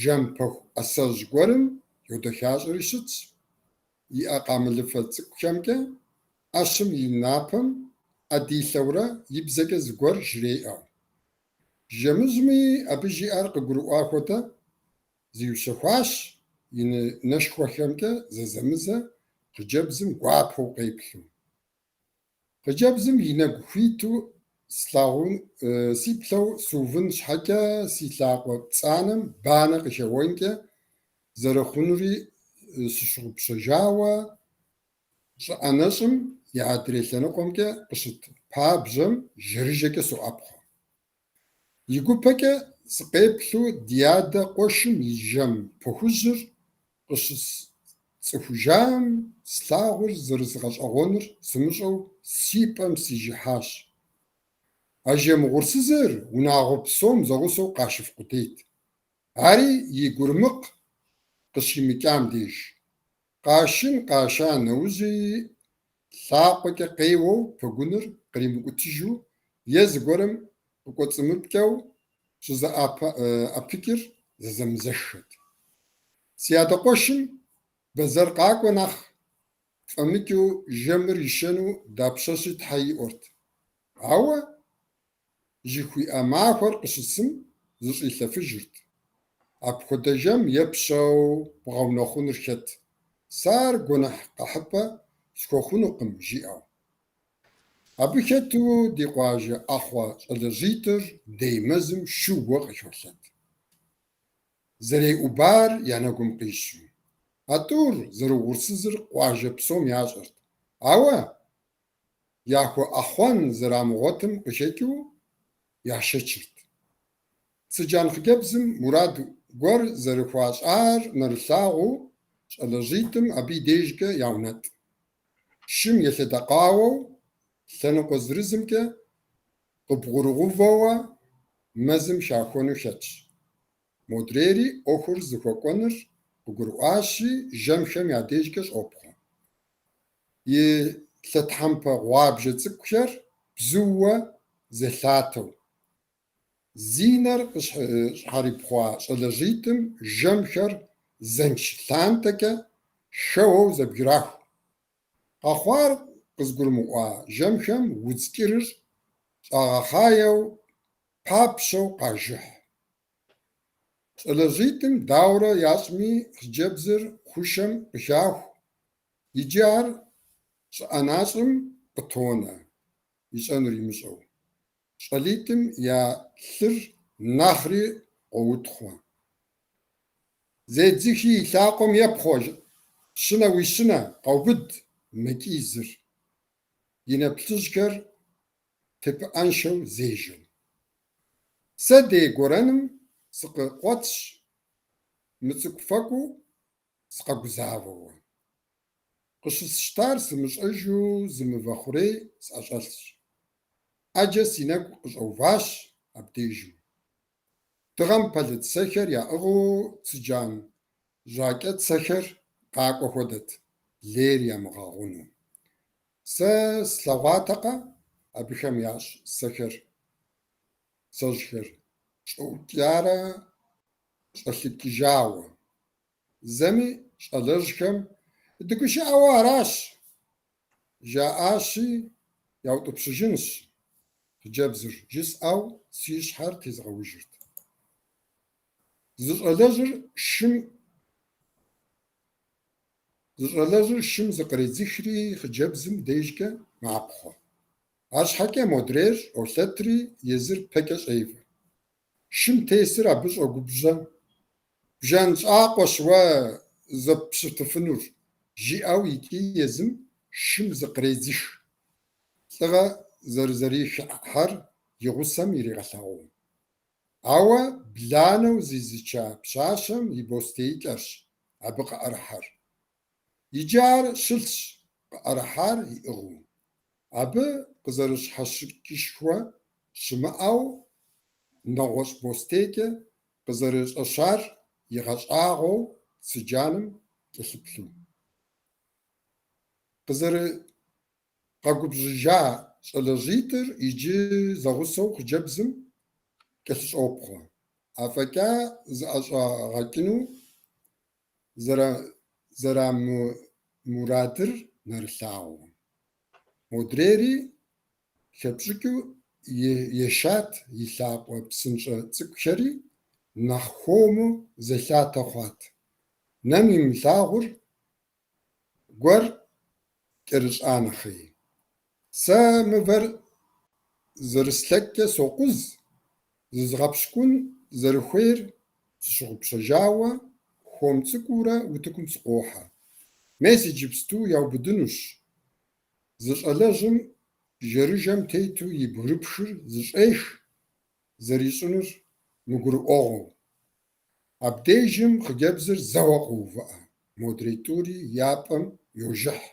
жэм пэху ӏэсэжь гуэрым йодэхащӏэри щытщ, и ӏэ къамылыфэ цӏыкӏухэмкӏэ ӏэщым и напэм ӏэ дилъэурэ и бзэкӏэ зыгуэр жреӏэу. Жэмыжьми абы жиӏэр къыгурыӏуа хуэдэ, зиущэхуащ, и нэшхуэхэмкӏэ зэзэмызэ хъыджэбзым гуапэу къеплъу. Хъыджэбзым и нэгу хуиту сиплъэу сыувын щхьэкӏэ си лъакъуэ пцӏанэм банэ къыхэуэнкӏэ зэрыхъунури сщыгъупщэжауэ, щӏы ӏэнэщӏым и адрей лъэныкъуэмкӏэ къыщыт пабжьэм жэрыжэкӏэ соӏэпхъуэ. И гупэкӏэ сыкъеплъу ди адэ къуэшым и жэм пэхужьыр къыщысцӏыхужам, слъагъур зэрызгъэщӏэгъуэнур сымыщӏэу си пӏэм сижыхьащ. А жэм угъурсызыр унагъуэ псом зэгъусэу къашыф къудейт. Ари и гурымыкъ къыщимыкӏам деж. Къашын къаша нэужьи лъакъуэкӏэ къеуэу пэгуныр къримыкӏутыжу е зыгуэрым къыкӏуэцӏымыпкӏэу щызэӏэпыкӏыр зэзэмызэххэт. Си адэ къуэшым бэзэр къакӏуэ нэхъ фӏэмыкӏыу жэмыр ищэну дапщэщи тхьэ иӏуэрт. Ауэ жыхуиӏэ махуэр къыщысым зыщӏилъэфыжырт. Апхуэдэ жэм епщэу бгъэунэхъунур хэт? Сэ ар гуэныхь къэхьыпӏэ схуэхъунукъым, жиӏэу. Абы хэту ди къуажэ ӏэхъуэ щӏалэжьитӏыр дей мэзым шууэ къыхолъэт. Зэреӏубар я нэгум къищу. А тӏур зэрыугъурсызыр къуажэ псом ящӏэрт. Ауэ яхуэӏэхъуэн зэрамыгъуэтым къыхэкӏыу яшэчырт. Цыджан хъыджэбзым мурад гуэр зэрыхуащӏар нэрылъагъуу, щӏалэжьитӏым абы и дежкӏэ яунэтӏ. Шым елъэдэкъауэу лъэныкъуэ зырызымкӏэ къыбгъурыувэу мэзым хахуэну хэтщ. Модрейри ӏуэхур зыхуэкӏуэнур къыгурыӏуащи, жэмхэм я дежкӏэ щӏопхъуэ. И лъэтхьэмпэ гъуабжэ цӏыкӏухэр бзууэ зелъатэу. Зи нэр къыщхьэрипхъуа щӏалэжьитӏым жэмхэр зэнш лантӏэкӏэ хэуэу зэбграху. Къэхъуар къызыгурымыӏуа жэмхэм удз кӏырыр щӏагъэхъаеу папщэу къажыхь. ЩӀалэжьитӀым дауэрэ ящӀми, хъыджэбзыр хъушэм къыхаху, иджы ар щӀыӀэнащӀым къытонэ, ищӀэнур имыщӀэу. ЩӀалитӀым я лъыр нэхъри къоутхъуэ. Зедзыхи и лъакъуэм епхъуэ, щынэ уи щынэ, къэубыд, мэкӀий зыр, и нэ плъыжьхэр тепыӀэншэу зежэу. Сэ дей гуэрэным сыкъыкъуэтщ, мыцӀыкӀуфэкӀуу сыкъэгузавэуэ. Къыщысщтар сымыщӀэжу зы мывэ хъурей сӀэщӀэлъщ. Ӏэджэ си нэгу къыщӀэуващ абдежым. Дыгъэм пэлыд сэхэр яӀыгъыу цыджан жьакӀэцэхэр къакӀуэ хуэдэт, лейр ямыгъэгъуну. Сэ слъэгъуатэкъэ абыхэм ящӀ сэхэр, сэжьхэр щӀэӀукӀарэ щӀэлъыкӀыжауэ. Зэми щӀалэжьхэм дыгушыӀауэ аращ жаӀащи, яутӀыпщыжынщ хъыджэбзыр, жысӀэу си щхьэр тезгъэужырт. Зы щӀалэжьыр шым зыкъредзыхри хъыджэбзым дежкӀэ мапхъуэ. АрщхьэкӀэ модрейр щӀолъэтри езыр пэкӀэ щӀевэ. Шым тесыр абы щӀогубжьэ: «Бжэн щӀакъуэщ уэ зэппщытыфынур!» жиӀэу икӀи езым шым зыкъредзых, лӀыгъэ зэрызэрихьэр и гъусэм иригъэлъагъуну. Ауэ бланэу зизыча пщащэм и бостеикӀэрщ абы къыӀэрыхьэр. Иджы ар щылъщ, къыӀэрыхьар иӀыгъыу. Абы къызэрыщхьэщыкӀышхуэ щымыӀэу нэгъуэщӀ бостейкӀэ къызэрыщӀэщар игъэщӀагъуэу цыджаным кӀэлъыплъу. Къызэрыкъэгубжьыжа щӀалэжьитӀыр иджы зэгъусэу хъыджэбзым кӀэлъыщӀопхъуэ, афӀэкӀа зыӀэщӀагъэкӀыну зэрамымурадыр нэрылъагъуу. Модрейри хэпщӀыкӀыу ешат, и лъакъуэ псынщӀэ цӀыкӀухэри нэхъ хуэму зелъатэ хъуат, нэм имылъагъу гуэр кӀэрыщӀа нэхъей. Сэ мывэр зэрыслъэкӀкӀэ сокъуз, зызгъэпщкӀун зэрыхуейр сщыгъупщэжауэ, хуэм цӀыкӀуурэ утыкум сыкъохьэ. Мес иджыпсту яубыдынущ. Зы щӀалэжьым жэрыжэм тету и бгырыпхыр зыщӀех, зэрищӀынур мыгурыӀуэгъуэу. Абдежым хъыджэбзыр зэуэ къоувыӀэ, модрей тӀури я пӀэм йожыхь,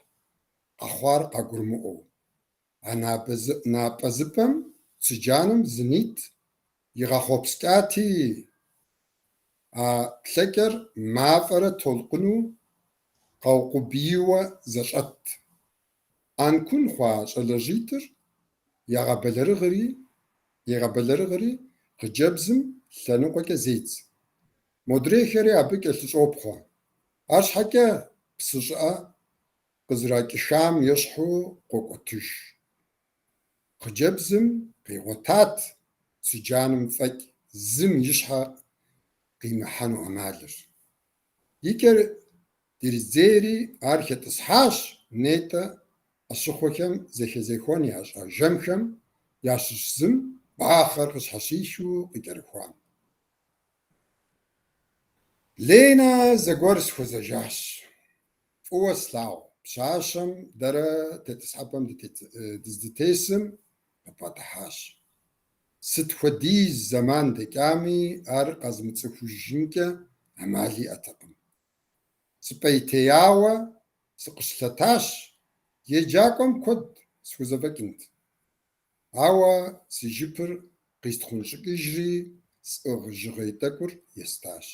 къэхъуар къагурымыӀуэу. А напӀэзыпӀэм цыджаным зы нитӀ игъэхъуэпскӀати, а плъэкӀэр мафӀэрэ толъкъуну къэукъубийуэ зэщӀэтт. Ӏэнкун хъуа щӀалэжьитӀыр егъэбэлэрыгъри, хъыджэбзым лъэныкъуэкӀэ зедз. Модрейхэри абы кӀэлъыщӀопхъуэ, арщхьэкӀэ псы щӀыӀэ къызэракӀыхам ещхьу къокӀуэтыж. Хъыджэбзым къигъуэтат цыджаным фӀэкӀ зым и щхьэ къимыхьэну Ӏэмалыр. И кӀэр дридзейри, ар хэтӀысхьащ нетӀэ Ӏэщыхъуэхэм зэхэзехуэн ящӀа жэмхэм ящыщ зым бахъэр къыщхьэщихыу къыкӀэрыхуам. Ленэ зэгуэр сыхуэзэжащ. ФӀыуэ слъагъу пщащэм дэрэ тетӀысхьэпӀэм дыздытесым къыбгъэдыхьащ. Сыт хуэдиз зэман дэкӀами, ар къэзмыцӀыхужынкӀэ Ӏэмал иӀэтэкъым. СыпӀейтеяуэ сыкъыщылъэтащ, еджакӀуэм куэд схузэфӀэкӀынт. Ауэ си жыпыр къистхъунщӀыкӀыжри, сӀыгъ жьгъей тӀэкӀур естащ.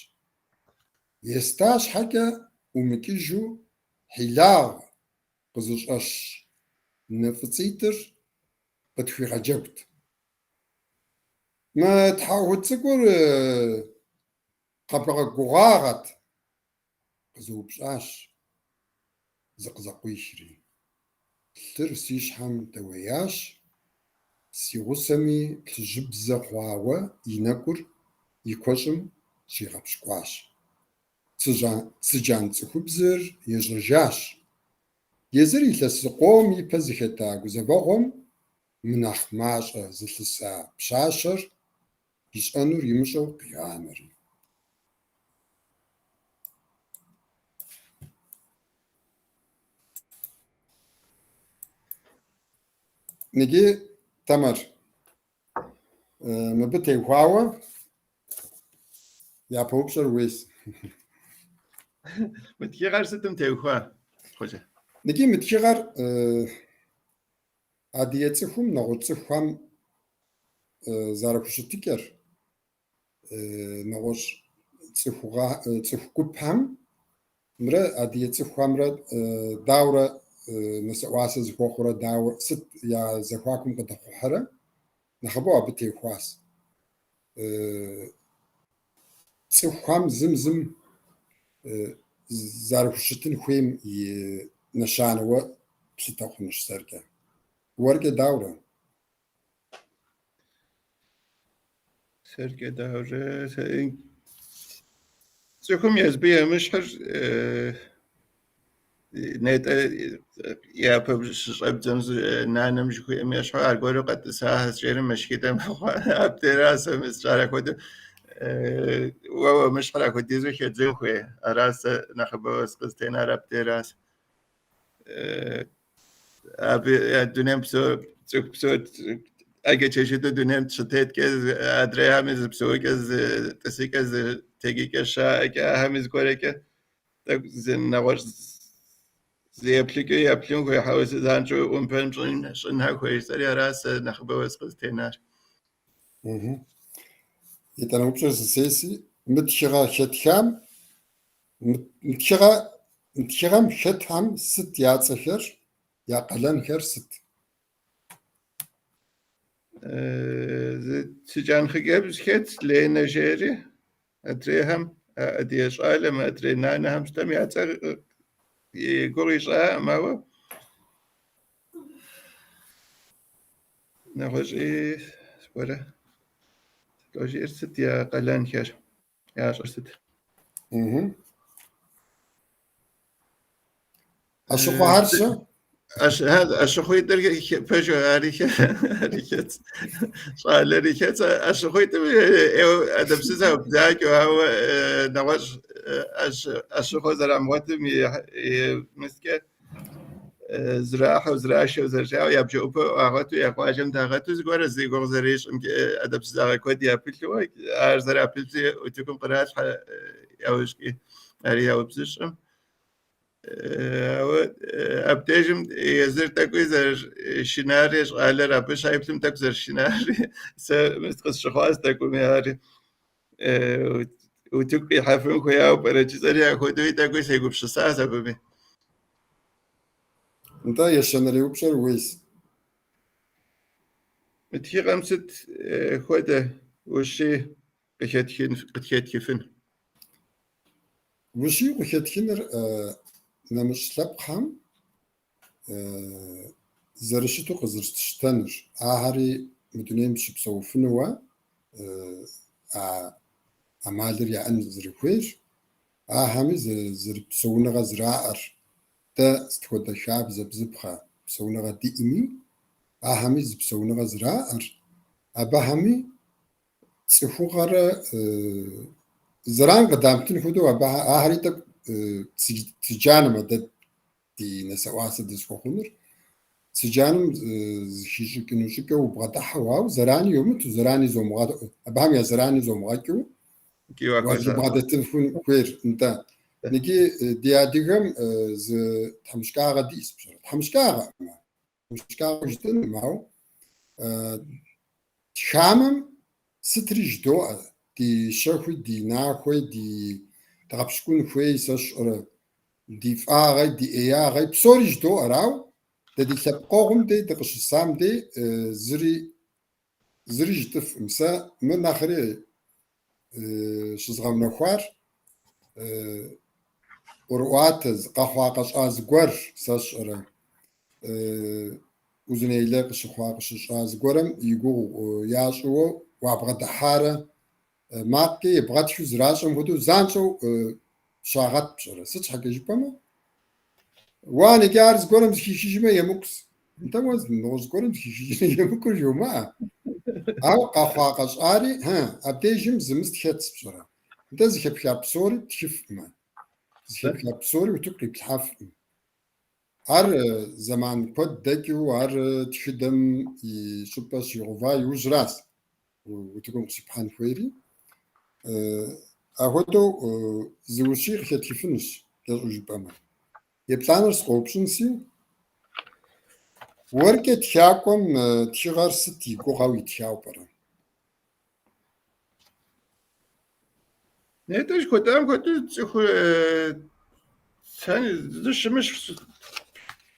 Еста щхьэкӀэ, ӀумыкӀыжу хьилагъ къызыщӀэщ нэ фӀыцӀитӀыр къытхуигъэджэгут. Мы тхьэӏухуд цӏыкӏур къэбгъэгугъагъэт? Къызэупщӏащ, зыкъызэкъуихри. Лъыр си щхьэм дэуеящ, си гъусэми плъыжьыбзэ хъуауэ и нэкӏур и куэщӏым щигъэпщкӏуащ. Цыджан цӏыхубзыр ежьэжащ. Езыр илъэс зыкъом ипэ зыхэта гузэвэгъуэм мынэхъ мащӏэ зылъыса пщащэр ищӏэнур имыщӏэу къигъанэри. Ныджы, Тэмэр, мыбы теухуауэ япэ упщӏэр ууейщ. Мы тхыгъэр сытым теухуа, Хъуэжэ? Ныджы мы тхыгъэр адыгэ цӏыхум нэгъуэщӏ цӏыхухэм зэрахущытыкӏэр, нэгъуэщӏ цӏыху гупхэмрэ адыгэ цӏыхухэмрэ дауэрэ нэсэӏуасэ зыхуэхъурэ, дауэ, сыт я зэхуакум къыдэхъухьэрэ, нэхъыбэу абы теухуащ. Цӏыхухэм зым зым зэрахущытын хуейм и нэщанэуэ плъытэ хъунущ сэркӏэ. Уэркӏэ даурэ? Сэркӏэ даурэ? Цӏыхум езбы емыщхьыр нетӏэ япэ щыщӏэбдзэм нанэм жыхуиӏэм ещхьу аргуэру къэтӏысахэщ, жери мэшхыдэ мэхъу. Абдейра сэ мы сщӏар апхуэдэу уэ уэмыщхьыр апхуэдизу хэдзын хуей. Ара сэ нэхъыбэуэ сыкъызытенар абдейращ. Абы дунейм псо, цӏыху псо ӏэджэ чэшыту дунейм щытеткӏэ, адрейхэми зы псэукӏэ, зы тӏысыкӏэ, зы тэджыкӏэ щаӏэкӏэ, ахэми зыгуэрэкӏэ тӏэкӏу зы нэгъуэщӏ зы еплъыкӏэ еплъын хуей, хьэуэ занщӏэу ӏумпэм щӏынхэ хуей жысӏэри ара сэ нэхъыбэуэ сыкъызытенар. Итӏанэ упщӏэр сысейси, мы тхыгъэ хэтхам, мы тхыгъэ, мы тхыгъэм хэтхэм сыт я цӏэхэр, я къалэнхэр сыт? Зы цыджан хъыджэбз хэтщ, Ленэ жери, адрейхэм, адыгэ щӏалэм, адрей нанэхэм сытхэм я цӏэр и гугъу ищӏаӏым, ауэ нэгъуэщӏи зыгуэрэ жиӏэр сыт я къалэнхэр, ящӏэр сыт? ӏэщыхъуэхэр щэ? ӏэщыхъуитӏыр пэжу ари хэтщ, щӏалэри хэтщ. ӏэщыхъуитӏым ӏейуэ ӏэдэбсызэу бзаджэу, ауэ нэгъуэщӏ ӏэщыхъуэ зэрамыгъуэтым и мыскӏэ зрахьэу, зрашэу зэрыжаӏэу, я бжэӏупэ ӏуагъэту, я къуажэм дагъэту зыгуэрэ зи гугъу зэрищӏымкӏэ ӏэдэбсызагъэ куэд япылъу, ар зэрапылъри утыкум къралъхьэ яужькӏи ари яубзыщӏым. Ауэ абдежым езыр тӏэкӏуи зэрышынари, щӏалэр абы щайплъым тӏэкӏу зэрышынари, сэ къысщыхъуащ тӏэкӏуми ари. Утыку къихьэфын хуеяуэ пӏэрэ жысӏэри апхуэдэуи тӏэкӏуи сегупсысащ абыми. Нтӏэ, ещанэрей упщӏэр ууейщ. Мы тхыгъэм сыт хуэдэ ущие къытхетхыфын? Ущие къыхэтхыныр нэмыщӏ лъэпкъхэм зэрыщыту къызэрытщтэныр, ахэри мы дунейм щыпсэуфынууэ а ӏэмалыр яӏэн зэрыхуейр, ахэми зэрыпсэуныгъэ зэраӏэр, дэ сыт хуэдэ хабзэ, бзыпхъэ псэуныгъэ диӏэми, ахэми зы псэуныгъэ зэраӏэр, абыхэми цӏыхугъэрэ зэран къыдамытын хуэдэу ахэри тӏэкӏу цыджанэмэ дэ ди нэсэӏуасэ дызыхуэхъунур, цыджаным зыхищӏыкӏыну щӏыкӏэу убгъэдыхьэу, ауэ зэрани йомыту, зэрани абыхэм я зэрани зомыгъэкӏыу уазэрыбгъэдэтын хуейр. Нтӏэ. Икӏи ди адыгэм зы тхьэмыщкӏагъэ диӏэщ, пщӏэрэ? Тхьэмыщкӏагъэкъым ар. Тхьэмыщкӏагъэ жытӏэнукъым, ауэ хамэм сытри жыдоӏэ, ди щэхуи, ди нахуи, ди дгъэпщкӏун хуей, сэ сщӏэрэ, ди фӏагъи, ди ӏеягъи, псори жыдоӏэр, ауэ дэ ди лъэпкъэгъум дей дыкъыщысам дей зыри зыри жытӏыфкъым. Сэ мыр нэхъри щызгъэунэхуар ӏуэрыӏуатэ, къэхъуа-къэщӏа зыгуэр, сэ сщӏэрэ, Узунейлэ къыщыхъуа къыщыщӏа зыгуэрым и гугъу ящӏыуэ уабгъэдыхьарэ макъкӏэ ебгъэтхыу зэращӏэм хуэдэу занщӏэу щагъэт пщӏэрэ. Сыт щхьэкӏэ жыпӏэмэ, уа иджы ар зыгуэрым зыхихыжмэ емыкӏущ. Нтӏэ уэ нэгъуэщӏ зыгуэрым зыхихыжыну емыкӏур жомыӏэ. Ауэ къэхъуа къэщӏари, хьы, абдежым зы мыст хэтщ пщӏэрэ. Нтӏэ зыхэпха псори птхыфкъымэ, зыхэпха псори утыку къиплъхьэфкъым. Ар зэман куэд дэкӏыу, ар тхыдэм и щӏыпӏэ щигъува иужьращ утыкум къыщипхьэн хуейри. Апхуэдэу зы ущий къыхэтхыфынущ, кӏэщӏу жыпӏэмэ. Еплӏанэр сыкъоупщӏынси, уэркӏэ тхакӏуэм тхыгъэр сыт и гугъэу итхауэ пӏэрэ? Нетӏэ жыхуэтӏам хуэдэу цӏыху зыщымыщ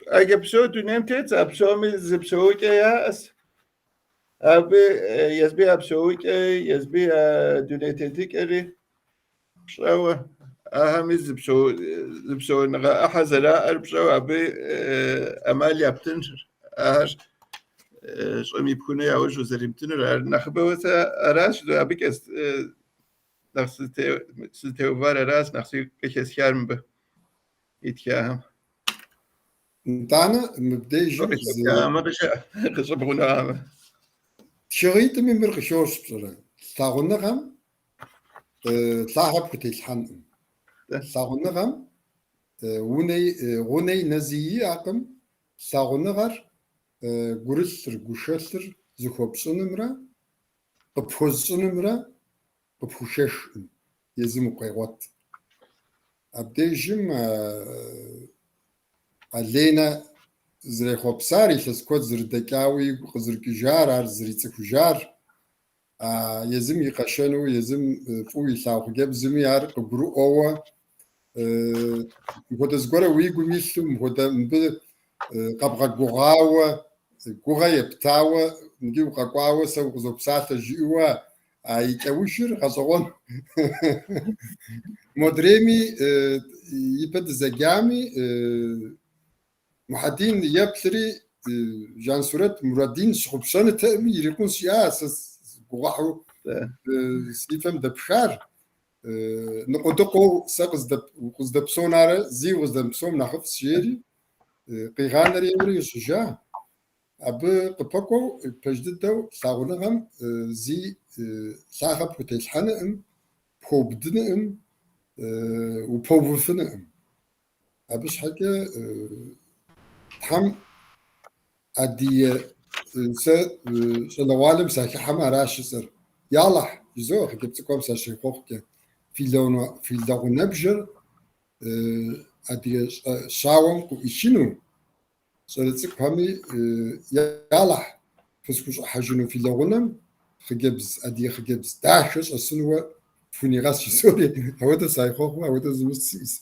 ӏэджэ псо дунейм тетщ, а псоми зы псэукӏэ яӏэщ. Абы езыми я псэукӏэ, езыми я дуней тетыкӏэри пщӏэуэ, ахэми зы псэуныгъэ ӏыхьэ зэраӏэр пщӏэуэ, абы ӏэмал ептынщ ахэр щӏым ипхуну яужь узэримытынур. Ар нэхъыбэуэ сэ аращ, абыкӏэ нэхъ сызытеувар аращ, нэхъ сигу къыхэсхар мыбы итхахэм. Нтӏанэ мыбдежым зы... Къыщӏыбгъунуӏамэ. Тхыгъитӏми мыр къыхощ пщӏэрэ. Лъагъуныгъэм лъахъэ пхутелъхьэнкъым. Лъагъуныгъэм уней, гъуней нэзи иӏэкъым. Лъагъуныгъэр гурылъыр, гухэлъыр зыхуэпщӏынымрэ къыпхуэзыщӏынымрэ къыпхухэхкъым, езым укъегъуэт. Абдежым а Ленэ зэрехъуэпсар, илъэс куэд зэрыдэкӏауэ игу къызэрыкӏыжар, ар зэрицӏыхужар, а езым и къэшэну, езым фӏыуэ илъагъу хъыджэбзми ар къыгурыӏуэуэ, мыпхуэдэ зыгуэрэ уи гум илъу, мыпхуэдэ мыбы къэбгъэгугъауэ, гугъэ ептауэ, иджы укъэкӏуауэ сэ укъызопсалъэ жиӏэуэ, а и кӏэухыр гъэщӏэгъуэн. Модрейми ипэ дызэджами, Мухьэдин еплъри, Жансурэт Мурадин щыгъупщэнутэкъыми, ирикъунщ жиӏа, сэ гугъуехьу си фэм дэпхар. Ныкъуэдыкъуэу сэ укъыздэпсэу нэхърэ зи укъыздэмыпсэум нэхъыфӏщ, жери, къигъанэри еуэри ежьэжа. Абы къыпэкӏуэу пэж дыдэу лъагъуныгъэм зи лъахъэ пхутелъхьэнукъым, пхуэубыдынукъым, упэувыфынукъым. Абы щхьэкӏэ Тхьэм адыгэ сэ щӏалэгъуалэм сахыхьэмэ аращ жысӏэр. Яллахь, жызоӏэ хъыджэбз цӏыкӏухэм сащехъуэхъукӏэ, фи лэгъунэбжэр адыгэ щауэм къыӏуихыну, щӏалэ цӏыкӏухэми яллахь, фызыхущӏыхьэжыну фи лэгъунэм хъыджэбз, адыгэ хъыджэбз дахэ щӏэсынуэ фхунигъэс жызоӏэри, ауэдэу сайхъуэхъуу, ауэдэу зымыщӏ сиӏэс.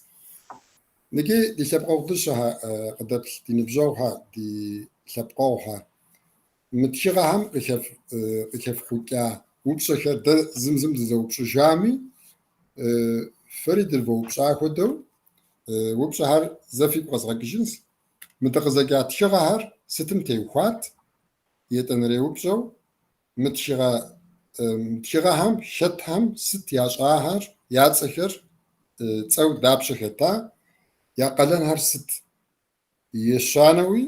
Ныджы ди лъэпкъэгъу дыщэхьэ къыдэплъ, ди ныбжьэгъухьэ, ди лъэпкъэгъухьэ, мы тхыгъэхэм къыхэфхъукӏа упщӏэхэр дэ зым зым дызэупщӏыжами, фэри дывэупщӏа хуэдэу упщӏэхэр зэ фигу къэзгъэкӏыжынщ. Мы дыкъызэджа тхыгъэхэр сытым теухуат? Етӏанэрей упщӏэу, мы тхыгъэ тхыгъэхэм хэтхэм сыт ящӏахэр, я цӏэхэр цӏэу дапщэ хэта, я къалэнхэр сыт? Ещанэуи,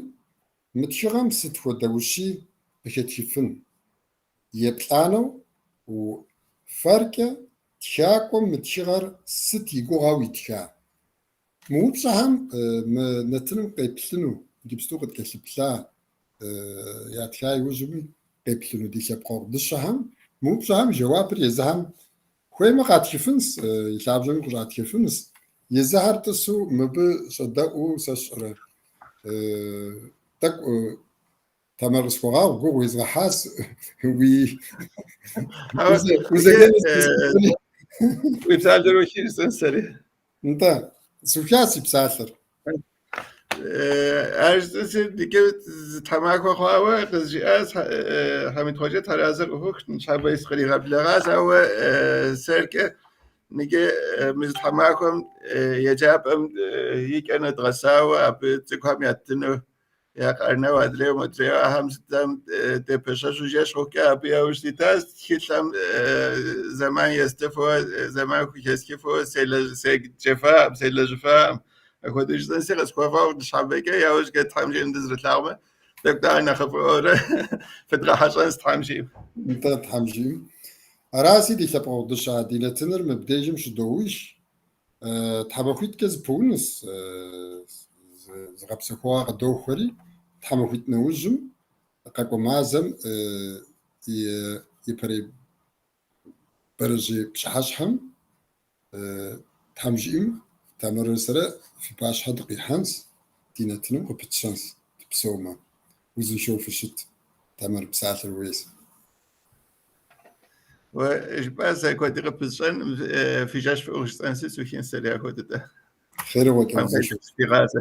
мы тхыгъэм сыт хуэдэ ущий къыхэтхыфын? Еплӏанэу, фэркӏэ тхакӏуэм мы тхыгъэр сыт и гугъэу итха? Мы упщӏэхэм мы нэтыным къеплъыну, иджыпсту къыткӏэлъыплъа, ятха иужьми къеплъыну ди лъэпкъэгъу дыщэхэм, мы упщӏэхэм жэуапыр езыхэм хуеймэ къатхыфынщ, и лъабжьэми къыщӏатхыфынщ. Езыхэр тӏысу мыбы щӏэдэӏуу сэ сщӏэрэ тӏэкӏу Тамэр къысхуэгъэгъу, гугъу уезгъэхьащ уи Уи псалъэр ухи жысӏэн сэри. Нтӏэ, сухащ си псалъэр. Ар жысӏэнси, иджы зы тхьэмахуэ хъуауэ къызжиӏащ Хьэмид Хъуэжэ Тхьэразэ къыхухъу, ныщхьэбэ сыкъригъэблэгъащ, ауэ сэркӏэ иджы мы зы тхьэмахуэм еджапӏэм и кӏэ нэдгъэсауэ абы цӏыкӏухэм яттыну я къарнэу адрейуэ модрейуэ ахэм сытхэм депэщэщу жэщ хъухукӏэ абы яужь ситащ, тхылъхэм зэман естыфу, зэман хухэсхыфу седжэфаӏым, селэжьыфаӏым. Апхуэдэу жысӏэнси къысхуэвгъэгъу ныщхьэбэкӏэ, яужькӏэ Тхьэм жиӏэм дызэрылъагъумэ, тӏэкӏу дэ ар нэхъыфӏыӏуэрэ фыдгъэхьэщӏэнщ Тхьэм жиӏэм. Нтӏэ, Тхьэм жиӏэм. Араси, ди лъэпкъэгъу дыщэ ди нэтыныр мыбдежым щыдоуж. Тхьэмахуитӏкӏэ зэпыунущ, зыгъэпсэхугъуэ къыдохуэри, тхьэмахуитӏ нэужьым къэкӏуэ мазэм и япэрей бэрэжьей пщыхьэщхьэм Тхьэм жиӏэм Тамэррэ сэрэ фи пащхьэ дыкъихьэнщ, ди нэтыным къыпытщэнщ дыпсэумэ. Узыншэу фыщыт, Тамэр, псалъэр ууейщ. Уэ жыпӏа сэ куэди къыпысщӏэнкъым, фи жэщ фӏыуэ жысӏэнси сухынщ сэри апхуэдэ-тӏэ. Хъерыгъуэкӏэ узыншэу. Фигъазэ.